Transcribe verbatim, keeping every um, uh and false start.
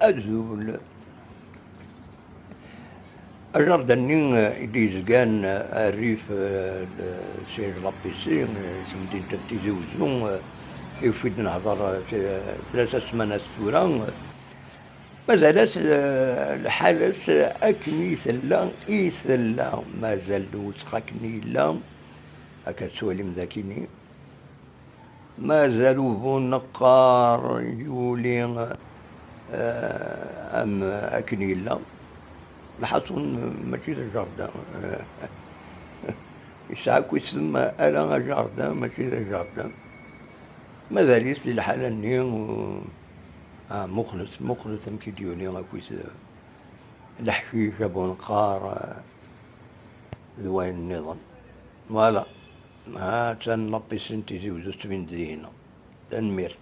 Azul. Ajardan-nni i d-yezgan rrif, eh, le siège la P C, eh, temdint n Tizi Uzzu, eh, i ufid nehḍer, eh, tlata smanat tura, eh, mazal-as, eh, lḥal-as, eh, akken i tella, i tella, mazal d uwsex akken i yella, akka tettwalim dakini. Mazal ubuneqqar yuli, eh, am akken yella. Lḥaṣun, mačči d ajardin. Yesɛa akk isem ala ajardin, mačči d ajardin. Mazal-it di lḥala-nni, u-, ah, muqlet, muqlet amek i d-yuli akk is-, leḥcic, abuneqqar, eh, d wayen nniḍen. Voilà. Ha-tt-an la piscine n Tizi Uzzu tettbin-d dihina. Tanemmirt.